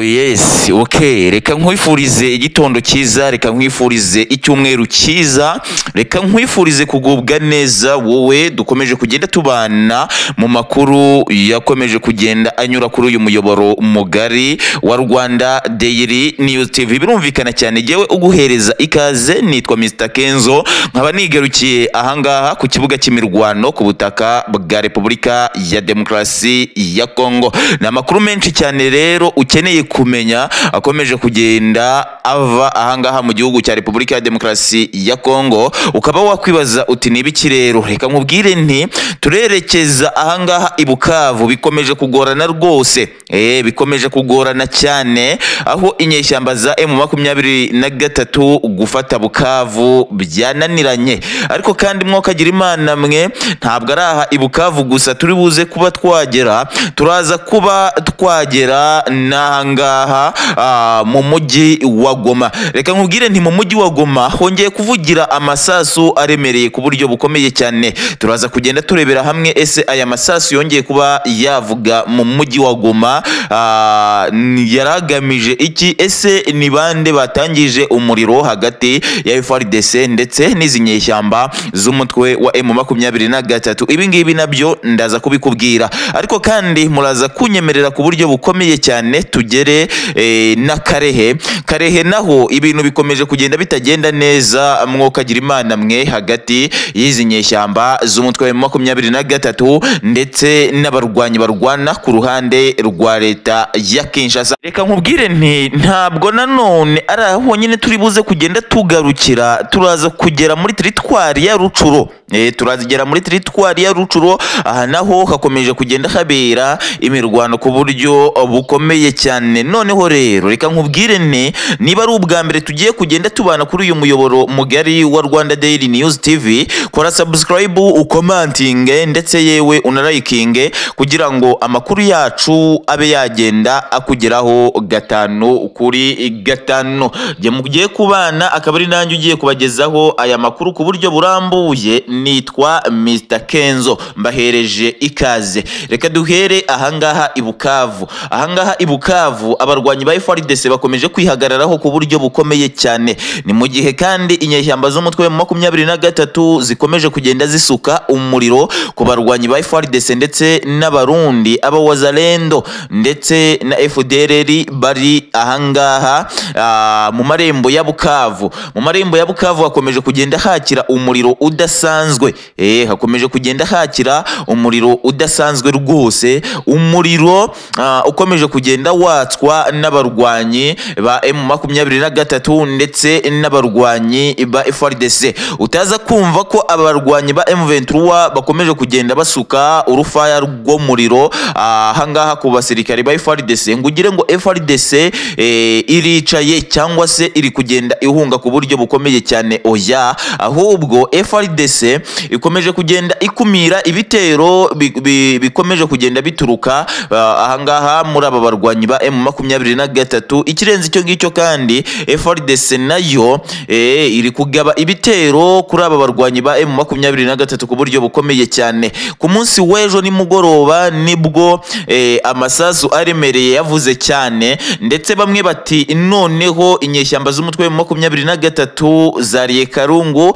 Yes, okay. Reka nkwifurize igitondo cyiza, reka nkwifurize icyumweru cyiza, reka nkwifurize kugubwa neza wowe dukomeje kugenda tubana mu makuru yakomeje kugenda anyura kuri uyu muyoboro mugari wa Rwanda Daily News TV. Birumvikana cyane jewe uguhereza ikaze nitwa Mr Kenzo, nkaba nigarukiye ahangaha ku kibuga cy'imirwano ku butaka bwa Repubulika ya Demokarasi ya Kongo. Ni amakuru menshi cyane rero ukeneye kumenya akomeje kugenda ava ahangaha mu gihugu cya Repubulika ya Demokarasi ya Kongo, ukaba wakwibaza uti ni ibiki rero? Reka nkubwire nti turerekeza ahangaha i Bukavu, bikomeje kugorana rwose, bikomeje kugorana cyane, aho inyeshyamba za M23 gufata Bukavu byananiranye. Ariko kandi mwokagira Imana mwe, ntabwo ari aha i Bukavu gusa turi buze kuba twagera, turaza kuba twagera n'ahangaha mu mujyi wa Goma. Reka nkubwire nti mu mujyi wa Goma hongeye kuvugira amasasu aremereye ku buryo bukomeye cyane. Turaza kugenda turebera hamwe ese aya masasu yongeye kuba yavuga mu mujyi wa Goma yaragamije iki? Ese ni bande batangije umuriro hagati ya FARDC ndetse n'izi nyeshyamba z'umutwe wa M23? Ibi ngibi nabyo ndaza kubikubwira, ariko kandi muraza kunyemerera ku buryo bukomeye cyane tugere na Karehe. Karehe naho ibintu bikomeje kugenda bitagenda neza, mwokagira Imana mwe, hagati y'izi nyeshyamba z'umutwe wa M23 ndetse n'abarwanyi barwana ku ruhande rwa leta ya Kinshasa. Reka nkubwire nti ntabwo nanone ari aho honyine turi buze kugenda tugarukira, turaza kugera muri teritwari ya Rucuro. Turazigera muri teritwari ya Rucuro, aha naho hakomeje kugenda habera imirwano ku buryo bukomeye cyane. Noneho rero reka nkubwire nti niba ari ubwa mbere tugiye kugenda tubana kuri uyu muyoboro mugari wa Rwanda Daily News TV, kora subscribe, ukomantinge ndetse yewe unarayikinge kugira ngo amakuru yacu abe yagenda akugeraho 5 kuri 5. Jye mugiye kubana akaba ari nanjye ugiye kubagezaho aya makuru ku buryo burambuye, nitwa Mr Kenzo, mbahereje ikaze. Reka duhere ahangaha i Bukavu. Ahangaha i Bukavu abarwanyi ba FARDC bakomeje kwihagararaho ku buryo bukomeye cyane. Ni mu gihe kandi inyeshyamba z'umutwe wa 23 zikomeje kugenda zisuka umuriro ku barwanyi ba FARDC ndetse n'abarundi, aba Wazalendo ndetse na FDLR bari ahangaha mu marembo ya Bukavu. Mu marembo ya Bukavu hakomeje kugenda hakira umuriro udasanzwe. Hakomeje kugenda hakira umuriro udasanzwe rwose, umuriro ukomeje kugenda watswa n'abarwanyi ba M23 ndetse n'abarwanyi ba FARDC. Utaza kumva ko abarwanyi ba M23 bakomeje kugenda basuka urufaya rw'umuriro ahangaha ku basirikare ba FARDC, ngo ugire ngo FARDC iricaye cyangwa se iri kugenda ihunga ku buryo bukomeye cyane. Oya, ahubwo FARDC ikomeje kugenda ikumira ibitero bikomeje kugenda bituruka ahangaha muri aba barwanyi ba M23. Ikirenze icyo ngicyo kandi FARDC nayo iri kugaba ibitero kuri aba barwanyi ba M23 ku buryo bukomeye cyane. Ku munsi w'ejo nimugoroba nibwo amasasu aremereye yavuze cyane, ndetse bamwe bati noneho inyeshyamba z'umutwe wa M23 zariye karungu,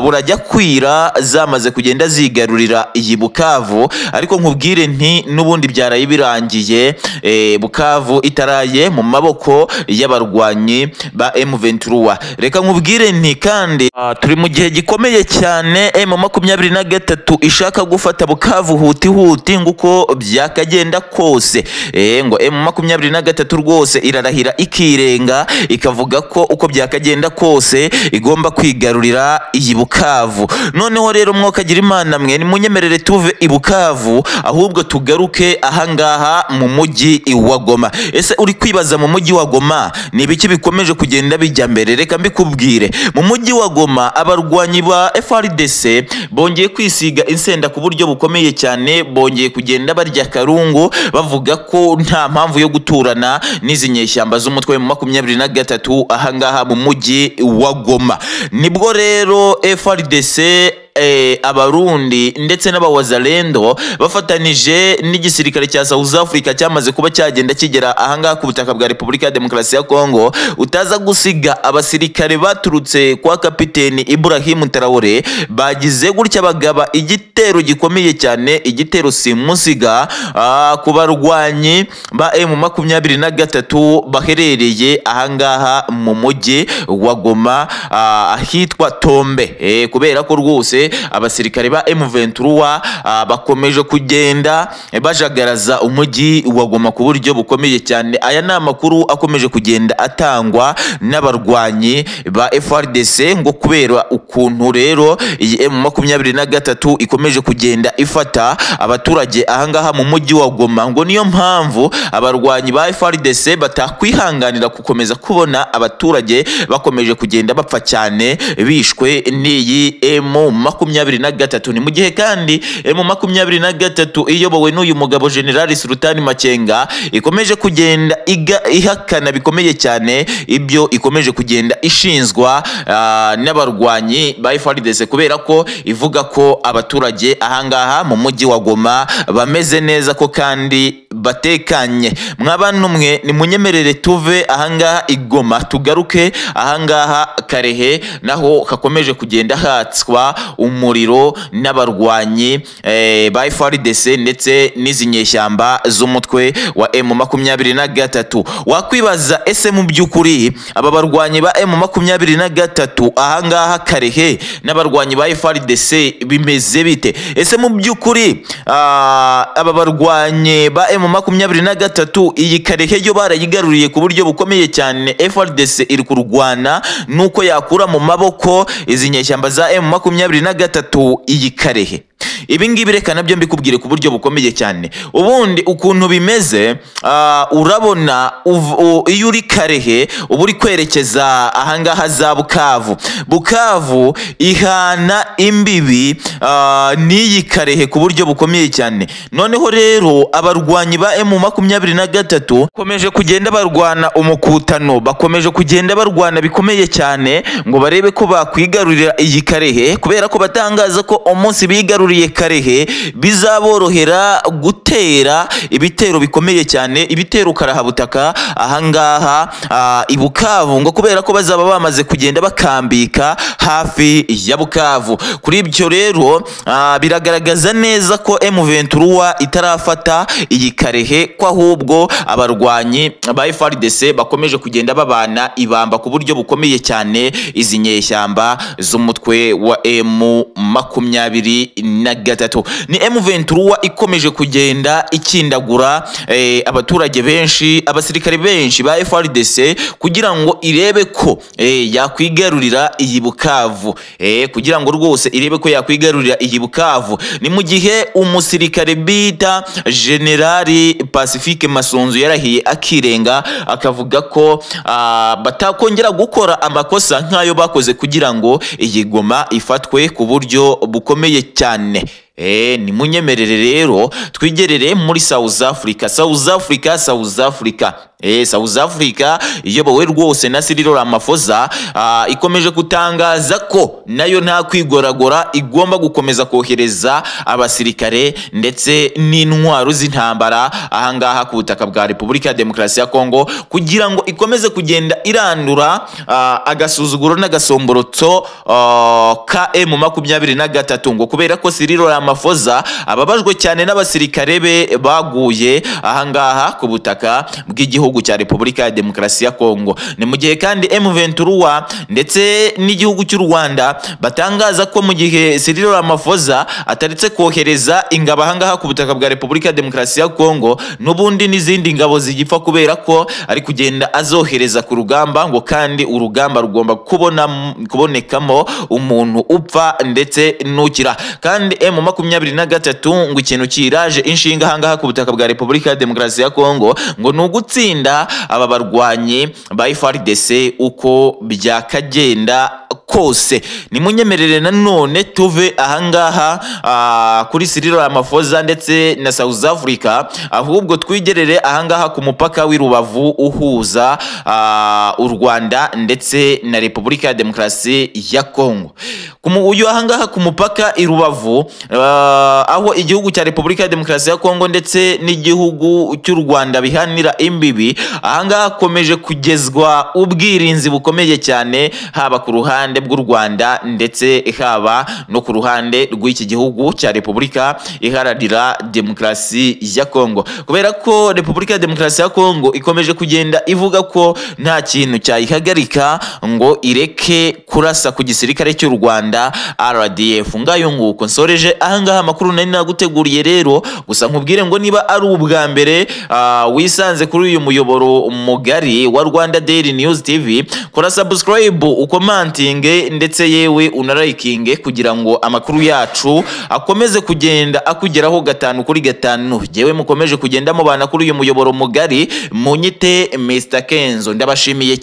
burajya kwira zamaze kugenda zigarurira iyi Bukavu. Ariko nkubwire nti nubundi byaraye birangiye, Bukavu itaraye mu maboko y'abarwanyi ba M23. Reka nkubwire nti kandi turi mu gihe gikomeye cyane, M23 ishaka gufata Bukavu huti huti nguko byakagenda kose. Ngo M23 rwose irarahira ikirenga, ikavuga ko uko byakagenda kose igomba kwigarurira iyi Bukavu. Noneho rero mwokagira Imana mwe, nimunyemerere tuve i Bukavu ahubwo tugaruke ahangaha mu mujyi wa Goma. Ese uri kwibaza mu mujyi wa Goma ni ibiki bikomeje kugenda bijya mbere? Reka mbikubwire. Mu mujyi wa Goma abarwanyi ba FARDC bongeye kwisiga insenda ku buryo bukomeye cyane, bongeye kugenda barya karungu bavuga ko nta mpamvu yo guturana n'izi nyeshyamba z'umutwe wa 23 ahangaha mu mujyi wa Goma. Nibwo rero FARDC Abarundi ndetse n'abawazalendo bafatanije n'igisirikare cya South Africa cyamaze kuba cyagenda kigera ahangaha ku butaka bwa Repubulika ya Demokarasi ya Kongo, utaza gusiga abasirikare baturutse kwa kapiteni Ibrahim Traore bagize gutya bagaba igitero gikomeye cyane, igitero simusiga ku barwanyi ba M23 baherereye ahangaha mu mujyi wa Goma ahitwa Tombe. Kubera ko rwose abasirikare ba M23 bakomeje kugenda bajagaraza umujyi wa Goma ku buryo bukomeye cyane. Aya ni amakuru akomeje kugenda atangwa n'abarwanyi ba FARDC, ngo kubera ukuntu rero iyi M23 ikomeje kugenda ifata abaturage ahangaha mu mujyi wa Goma, ngo niyo mpamvu abarwanyi ba FARDC batakwihanganira gukomeza kubona abaturage bakomeje kugenda bapfa cyane bishwe n'iyi M23. Ni mu gihe kandi M23 iyobowe n'uyu mugabo General Sultani Makenga ikomeje kugenda ihakana bikomeye cyane ibyo ikomeje kugenda ishinzwa n'abarwanyi ba FARDC, kubera ko ivuga ko abaturage ahangaha mu mujyi wa Goma bameze neza ko kandi batekanye. Mwabantu mwe nimunyemerere tuve ahangaha i Goma tugaruke ahangaha Karehe, naho hakomeje kugenda hatswa umuriro n'abarwanyi ba FARDC ndetse n'izi nyeshyamba z'umutwe wa M23. Wakwibaza ese mu by'ukuri aba barwanyi ba M23 ahangaha Karehe n'abarwanyi ba FARDC bimeze bite? Ese mu by'ukuri aba barwanyi ba M23 iyi Karehe yo barayigaruriye ku buryo bukomeye cyane, FARDC iri kurwana nuko yakura mu maboko izi nyeshyamba za M23 iyi Karehe. Ibi ngibi reka nabyo mbikubwire ku buryo bukomeye cyane. Ubundi ukuntu bimeze, urabona iyo uri Karehe uba uri kwerekeza ahangaha za Bukavu. Bukavu ihana imbibi n'iyi Karehe ku buryo bukomeye cyane. Noneho rero abarwanyi ba M23 bakomeje kugenda barwana umukutano, bakomeje kugenda barwana bikomeye cyane ngo barebe ko bakwigarurira iyi Karehe, kubera ko batangaza ko umunsi bigaruriye Karehe bizaborohera gutera ibitero bikomeye cyane, ibitero karahabutaka ahangaha i Bukavu, ngo kubera ko bazaba bamaze kugenda bakambika hafi ya Bukavu. Kuri ibyo rero biragaragaza neza ko M23 itarafata iyi Karehe, ko ahubwo abarwanyi ba FARDC bakomeje kugenda babana ibamba ku buryo bukomeye cyane izi nyeshyamba z'umutwe wa M23. Ni M23 ikomeje kugenda ikindagura abaturage benshi, abasirikare benshi ba FARDC kugira ngo irebe ko yakwigarurira iyi Bukavu, kugira ngo rwose irebe ko yakwigarurira iyi Bukavu. Ni mu gihe umusirikare bita General Pacifique Masunzu yarahiye akirenga akavuga ko batakongera gukora amakosa nk'ayo bakoze kugira ngo iyi Goma ifatwe ku buryo bukomeye cyane. Ni munyemerere rero twigerere muri South Africa. South Africa, South Africa. South Africa iyobowe rwose na Cyril Ramaphosa ikomeje kutangaza ko nayo nta kwigoragora igomba gukomeza kohereza abasirikare ndetse n'intwaro z'intambara ahangaha ku butaka bwa Repubulika ya Demokarasi ya Kongo, kugira ngo ikomeze kugenda irandura agasuzuguro n'agasomborotso ka M23, ngo kubera ko Cyril Ramaphosa ababajwe cyane n'abasirikare be baguye ahangaha ku butaka bw'igihugu cya Repubulika ya Demokarasi ya Kongo. Ni mu gihe kandi M23 ndetse n'igihugu cy'u Rwanda batangaza ko mu gihe Cyril Ramaphosa ataretse kohereza ingabo ahangaha ku butaka bwa Repubulika ya Demokarasi ya Kongo, n'ubundi n'izindi ngabo zigipfa kubera ko ari kugenda azohereza ku rugamba, ngo kandi urugamba rugomba kubonekamo umuntu upfa ndetse n'ukira. Kandi M23 ngo ikintu kiraje inshinga ahangaha ku butaka bwa Repubulika ya Demokarasi ya Kongo ngo ni ugutsinda aba barwanyi ba FARDC uko byakagenda kose. Nimunyemerere nanone tuve ahangaha kuri Cyril Ramaphosa ndetse na South Africa, ahubwo twigerere ahangaha ku mupaka w'i Rubavu uhuza u Rwanda ndetse na Repubulika ya Demokarasi ya Kongo. Uyu ahangaha ku mupaka i Rubavu, aho igihugu cya Repubulika ya Demokarasi ya Kongo ndetse n'igihugu cy'u Rwanda bihanira imbibi, ahangaha hakomeje kugezwa ubwirinzi bukomeye cyane, haba ku ruhande bw'u Rwanda ndetse haba no ku ruhande rw'iki gihugu cya Repubulika Iharanira Demokarasi ya Kongo, kubera ko Repubulika ya Demokarasi ya Kongo ikomeje kugenda ivuga ko nta kintu cyayihagarika ngo ireke kurasa ku gisirikare cy'u Rwanda RDF. Ngayo nguko nsoreje ahangaha amakuru nari naguteguriye. Rero gusa nkubwire ngo niba ari ubwa mbere wisanze kuri uyu muyoboro mugari wa Rwanda Daily News TV, kora subscribe, ukomantinge ndetse yewe unarayikinge kugira ngo amakuru yacu akomeze kugenda akugeraho 5 kuri 5. Jewe mukomeje kugenda mubana kuri uyu muyoboro mugari, munyite Mr Kenzo, ndabashimiye.